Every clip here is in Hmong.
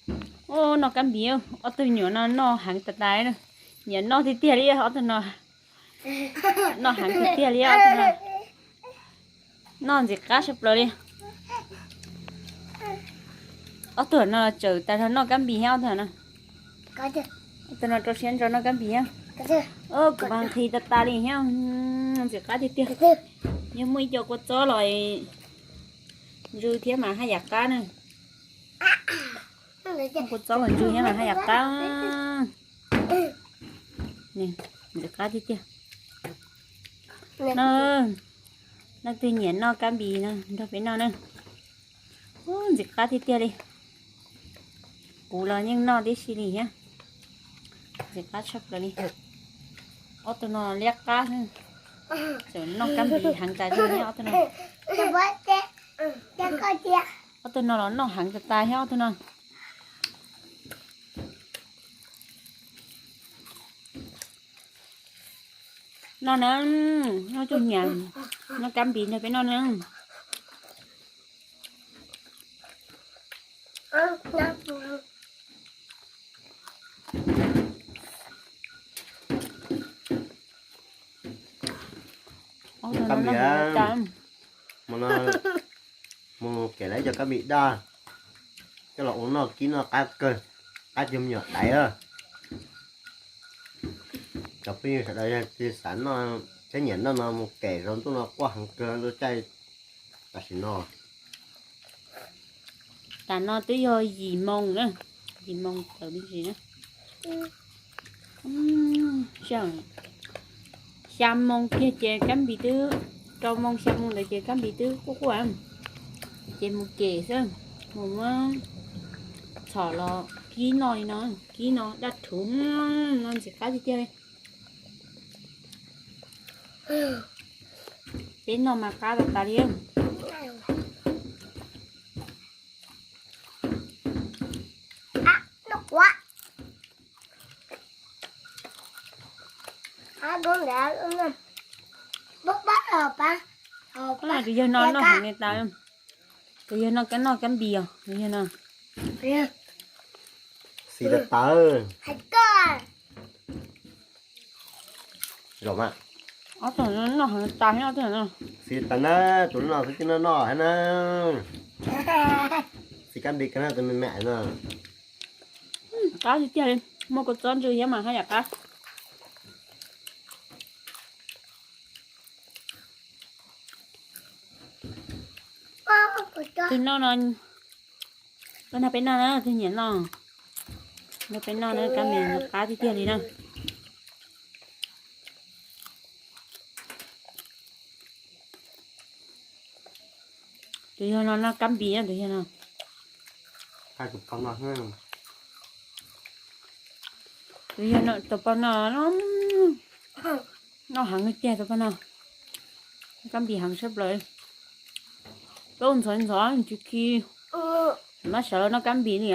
Ub, noj kab npis, ob tug nyuam no noj heev tas tas li. Nyiam noj tiag tiag li ob tug no. Noj heev tiag tiag li ob tug no. Noj ntxim qab tshaj plaws li. Ob tug no tseem tas zog noj kab npis thiab ob tug no. Ob tug no rau siab ntso noj kab npis thiab. Kuv mas nqhis tas tas li thiab, ntxim qab tiag tiag. Yog muaj ib co kua txob los ntsw thiab mas haj yam qab na. Kua txob los ntsw thiab mas haj yam qab. Ntxim qab tiag tiag. No, leej twg nyiam noj kab npis no nrog peb noj na. Ub, ntxim qab tiag tiag li. Kuv los yeej noj tib si li thiab. Ntxim qab tshaj plaws li. Ob tug no liab qab xwb. Tseem noj kab npis heev tas zog thiab ob tug no. Ob tug no los noj heev tas tas thiab ob tug no. Noj na, noj tug nyiam noj kab npis nrog peb noj na. Kab npis, mus kem lawv cov kab npis daj coj los ua noj kib noj qab kawg, qab tiag me nyuam daiv. Cov phooj ywg sawv daws yog tsis xav noj thiab nyiam noj no mus kem zaum ntuj no quaj heev kawg lub caij tam sim no. Tam no twb yog yim moos na, yim moos tawm me ntsis na. Xya moos kiag ces kab npis twb, rau moos xya moos ntawd ces kab npis twb quaj quaj, ces mus kem xwb, mus muab txhom los kib noj li no, kib no daj rhuv no ntxim qab tiag tiag li. Peb noj mas qab tas tas li. Tus yawg no noj heev li tas, tus yawg no kab noj kab npis os, tus yawg no. Xis tas tawv. Ob tug no noj heev tas thiab ob tug no. Xis tas na, tus no xwb tsis noj noj thiab na. Xis kab npis kawg na tus me me no. Qab tiag tiag li, muaj kua txob ntsw thiab mas haj yam qab. Tus no no, koj nrog peb noj na, tus nyiam noj, nrog peb noj na, kab npis qab tiag tiag li na. Tus yawg no noj kab npis, tus yawg no. Tus yawg no, tus poj no, noj heev tiag tus poj no. Kab npis heev tshaj plaws. Koj ntxhov ntxhov tsis khi, mab sawv los noj kab npis li.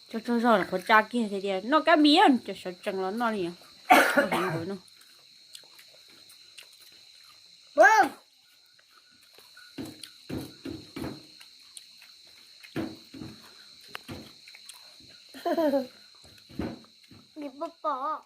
Tsaug tsaug zog qhuav tsa kiag tias noj kab npis, cov sawv tsees los noj li. Li pom pom.